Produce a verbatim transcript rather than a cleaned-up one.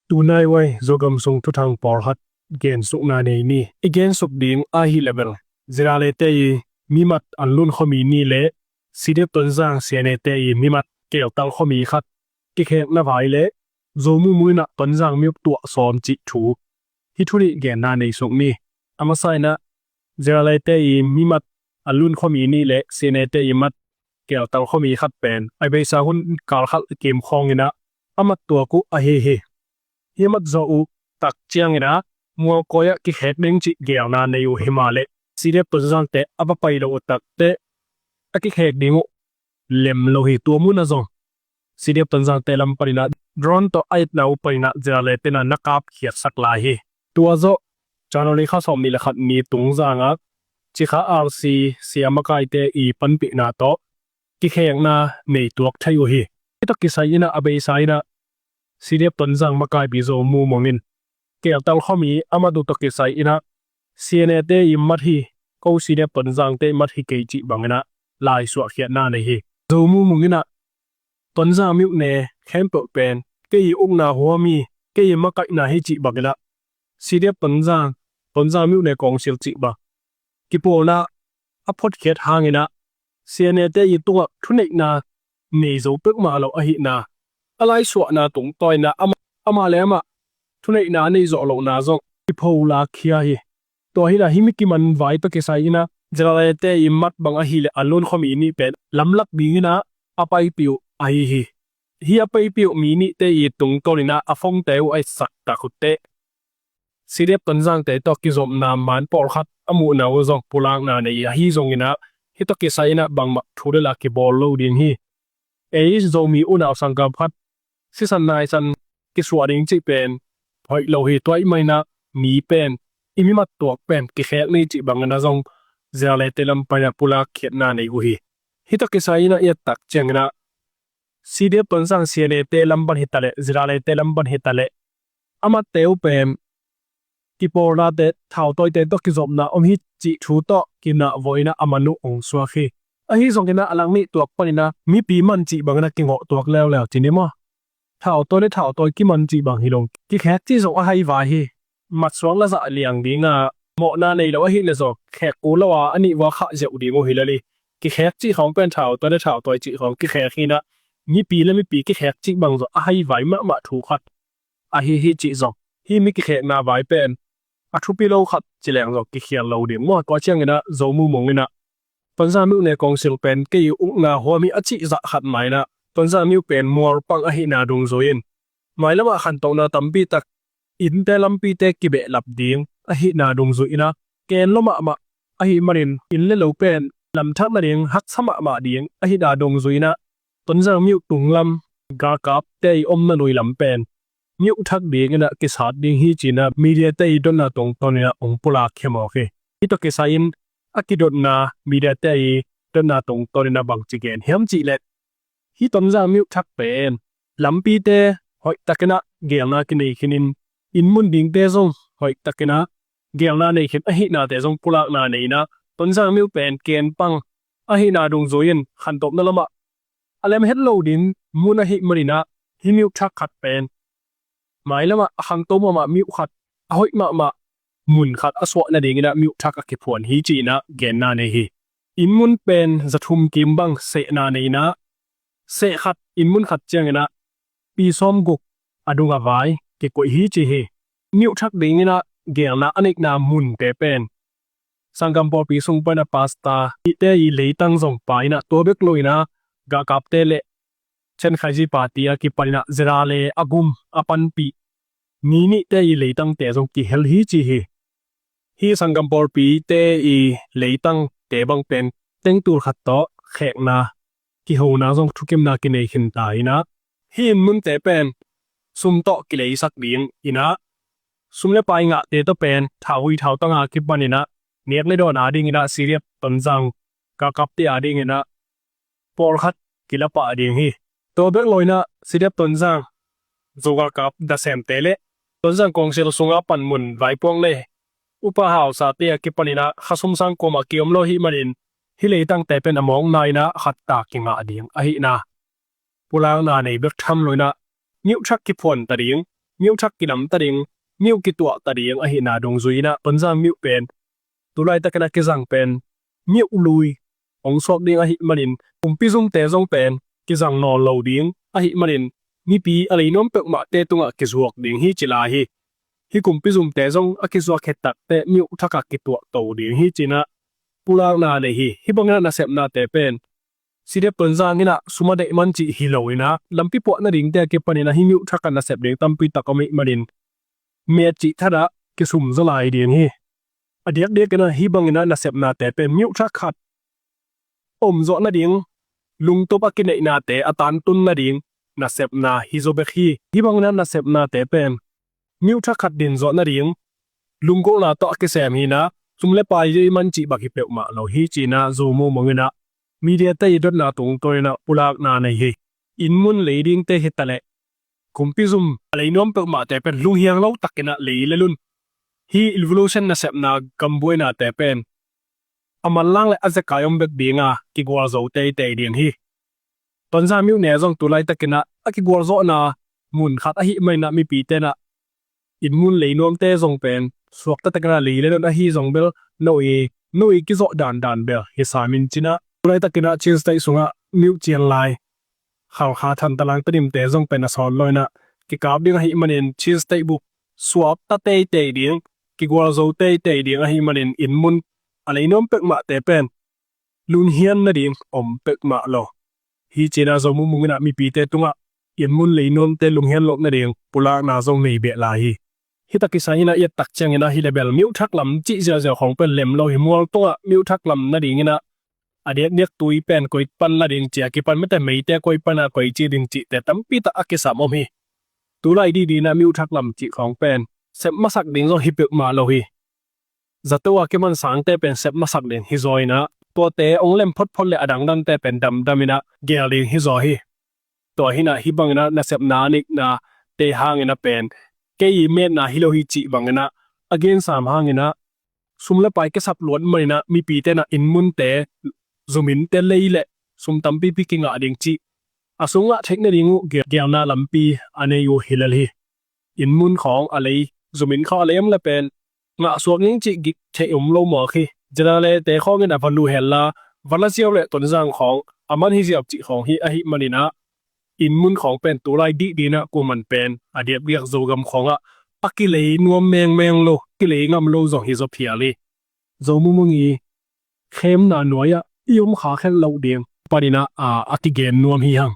Tunai uai Zogam sung thuthang pawlkhat gensukna nei ni. I gensuk ding ahi le bel, Zirale te i mimat an lun khuami ni le C D F Tonzang C N A te i mimat keltal khuami khat kikhekna vai le Zo Mu Mung in ah Tonzang miuk tuah sawm cih thu, hih thu nih genna nei suk ni. A masa in ah Zirale te i mimat an lun khuami ni le C N A te i mat keltal khuami khat pen a beisa hun kal khat kim khawng in ah a mat tuak uh ahi hi. Hih mat zawh uh tak ciangin ah Mualkawi ah kikhek ding cih gelna nei uh hi mah le C D F Tonzang te a va pai lo uh tak teh a kikhek ding uh lem lo hi. Tua mun ah zong C D F Tonzang te lam panin ah drone tawh a itna uh panin ah Zirale te in ah na kapkhiatsak lai hi. Tua zawh January kha sawm nih le khat ni tungzang ah Cikha R C sia makaite i panpihna tawh kikhekna nei tuak thei uh hi. Hih tawh kisai in ah a beisa in ah C D F Tonzang makaipi Zo Mu Mung in keltal khuami a mat uh tawh kisai in ah C N A te i mat hi, ko C D F Tonzang te i mat hi kei cih bangin ah laisuahkhiatna nei hi. Zo Mu Mung in ah Tonzang miuk ne khempeuh pen kei i ukna huam hi, kei i makaihna hi cih bangin ah C D F Tonzang, Tonzang miuk ne kawngsil cih bang kipawlna a photkhiat hangin ah C N A te i tungah thuneihna nei zo peuhmah lo ahihna, a laisuahna tungtawn in ah amah, amah le amah thuneihna a nei zawh lohna zong kipho lakkhia hi. Tua hi in ah hih mi kiman vai tawh kisai in ah Zirale te i mat bang ahi le an lun khuami nih pen lamlak dingin ah a paipih uh ahi hi. Hih a paipih uh mi nihte i tungtawn in ah a phone te uh a itsak tak uh teh C D F Tonzang te tawh kizopna man pawlkhat a muhna uh zong pulakna nei ahi zongin ah hih tawh kisai in ah bangmah thu le la kibawl lo ding hi. Ei Zomi unau sanggam khat sisan naisan kisuah ding cih pen hoih lo hi. Tua ahih manin ah mi pen i mimat tuak pen kikhek ni cih bangin ah zong Zirale te lam panin ah pulakkhiatna nei uh hi. Hih tawh kisai in ah i et tak ciangin ah C D F Tonzang C N A te lam pan hi ta leh, Zirale te lam pan hi ta leh, a matte uh pen kipawlnate, thautawite tawh kizopna om hi cih thu tawh kinah vawh in ah a man uh hong suak hi. Ahi zongin ah a lang nih tuak panin ah mipi man cih bangin ah kingawh tuak leuleu ci ni maw? Thautawi le thautawi kiman cih bang hi lo, kikhek cih zong a haivai hi. Matsuak la zah liang ding a, mawhna nei lo ahih leh zong khek kul lo a, a nih vua khah ziau ding uh hi lel hi. Kikhek cih khawng pen thautawi le thautawi cih khawng kikhek hi in ah, mipi le mipi kikhek cih bang zong a haivai mahmah thu khat ahi hi cih zong, hih mi kikhekna vai pen a thupi lo khat ci leng zong kikhial lo ding maw? Tua ciangin ah Zo Mu Mung in ah Tonzang miuk ne kawngsil pen kei ukna huam hi a cih zah khat mah in ah Tonzang miuk pen mualpang ahihna dungzui in, mailam ah khantohna tampi tak, innte lampite kibehlap ding ahihna dungzui in ah, ken lua mahmah ahih manin inn le lo pen lamthak nading haksa mahmah ding ahihna dungzui in ah, Tonzang miuk tunglam galkapte i omna nui lam pen miuk thak dingin ah kisat ding hi ci-in ah mediate i dotna tungtawn in ah hong pulakkhia mawk hi. Hih tawh kisai in a kidotna mediate i dotna tungtawn in ah bangci gen hiam cih leh, hih Tonzang miuk thak pen lampite hoih takin ah gelna kinei khin in, inn mun dingte zong hoih takin ah gelna nei khin ahihnate zong pulakna nei in ah, Tonzang miuk pen ken pang ahihna dungzui in khantohna lamah a lem het lo ding mun ahih manin ah, hih miuk thak khat pen mailam ah a khangto mahmah miuk khat, a hoih mahmah mun khat a suah nadingin ah miuk thak a kiphuan hi ci-in ah genna nei hi. Inn mun pen za thum kim bang sehna nei in ah, seh khat, inn mun khat ciangin ah pi sawm guk a dung a vai kikoih hi ci hi. Miuk thak dingin ah gelna a neihna munte pen sanggam pawlpi sung pan a pastor te i leitang zong pia in ah, tua bek lo in ah galkapte le Chen Khaiji party a kipan in ah Zirale a gum a panpih mi nihte i leitangte zong kihel hi ci hi. Hih sanggam pawlpite i leitangte bang pen tengtul khat tawh khekna, kihona zong thukimna kinei khin ta in ah, hih inn munte pen sum tawh kileisak dingin ah, sum le pai ngahte tawh pen thauhui thautang a kipan in ah, nek le dawn a dingin ah, C D F Tonzang galkapte a dingin ah pawlkhat kila pah ding hi. Tua bek lo in ah C D F Tonzang Zo galkap dasemte le Tonzang kawngsil sunga panmun vaipuak le upa hausate a kipan in ah khasum sang kuamah kiom lo ahih manin, hih leitangte pen a mawkna in ah khat ta kingah ding ahihna pulakna nei bek tham lo in ah, miuk thak kiphuan ta ding, myo thak kidamta ding, myo kituahta ding ahihna dungzui-in ah Tonzang myo pen tu laitakin a kizang pen myo lui hong suak ding ahih manin, kumpi zumte zong pen kizang nawn lo ding ahih manin, mipi a lei nuam peuhmahte tungah kizuak ding hi ci lai hi. Hih kumpi zumte zong a kizuak khit takteh myo thak a kituahto ding hi ci-in ah pulakna nei hi. Hih bangin ah nasepnate pen C D F Tonzang in ah sum a deih man cih hi lo-in ah, lampi puah nadingte a kipanin ah hih myo thak a nasep ding tampi tak om ahih manin, met cih thadah kisum zaw lai ding hi. A diakdiakin ah hih bangin ah nasepnate pen myo thak khat om zawh nading, lungtup a kineihnate a tantun nading nasepna hi zaw bek hi. Hih bangin ah nasepnate pen myo thak khat din zawh nading lunggulhna tawh a kisem hi-in ah, sum le pai deih man cih bang hi peuhmah lo hi ci-in ah Zo Mung Mung in ah mediate i dotna tungtawnin ah pulakna nei hi. Inn mun lei dingte hi taleh, kumpi zum a lei nuam peuhmahte pen lunghiang lo takin ah lei le lun, hih evolution nasepna gambuainate pen a manlang le a zekai om bek ding a, kigualzo teitei ding hi. Tonzang myo ne zong tu laitakin ah a kigualzawhna mun khat ahih manin ah mipite in ah inn mun lei nuamte zong pen suakta takin ah lei le lun ahi zong bel no i, no i kizawh dandan bel hi sam in ci-in ah, tu laitakin ah Chin State sungah myo cian lai Khalkha, Thantlang, Tedimte zong pen a sawt lo-in ah kikap ding ahih manin Chin State bup suakta teitei ding, kigualzo teitei ding ahih manin inn mun a lei nuam peuhmahte pen lunghian nading om peuhmah lo hi ci-in ah Zo Mung Mung in ah mipite tungah inn mun lei nuamte lunghian loh nading pulakna zong nei beh lai hi. Hih tak kisai-in ah i et tak ciangin ah hi le bel myo thak lam cih ziauziau khawng pen lem lo hi. Mual tungah myo thak lam nadingin ah a diakdiak tui pen koi pan la ding ci a kipan, mite meite koi pan a koi ci ding cihte tampi tak a kisam om hi. Tu lai dihdih-in ah myo thak lam cih khawng pen sep masak ding zong hi peuhmah lo hi. Zato a kiman sangte pen sep masak ding hi zaw-in ah, tuate hong lem photphot le a dangdangte pen damdam in ah geel ding hi zaw hi. Tua hi-in ah hih bangin ah nasepna a neihna te hangin ah pen kei i metna hi lo hi cih bangin ah a gensam hangin ah sum le pai kisap luat manin ah mipite in ah inn munte, zuminte lei le sum tampipi kingah ding cih a sung ngah theih nading uh geel, geelna lampi a nei uh hi lel hi. Inn mun khawng a lei, zumin khawng a lei om le pen ngahsuak ding cih gik theih om lo mawk hi. Janale te khawngin a va luh hen la, va la ziau le Tonzang khawng a man hi ziau cih khawng hi ahih manin ah inn mun khawng pen tu lai dihdih-in ah kuaman pen a diakdiak Zogam khawngah a kilei nuam mengmeng lo, kilei ngam lo zong hi zaw phial hi. Zo Mung Mung i khemna nuai-ah i om kha khelh loh ding panin ah a, a kigen nuam hi hang.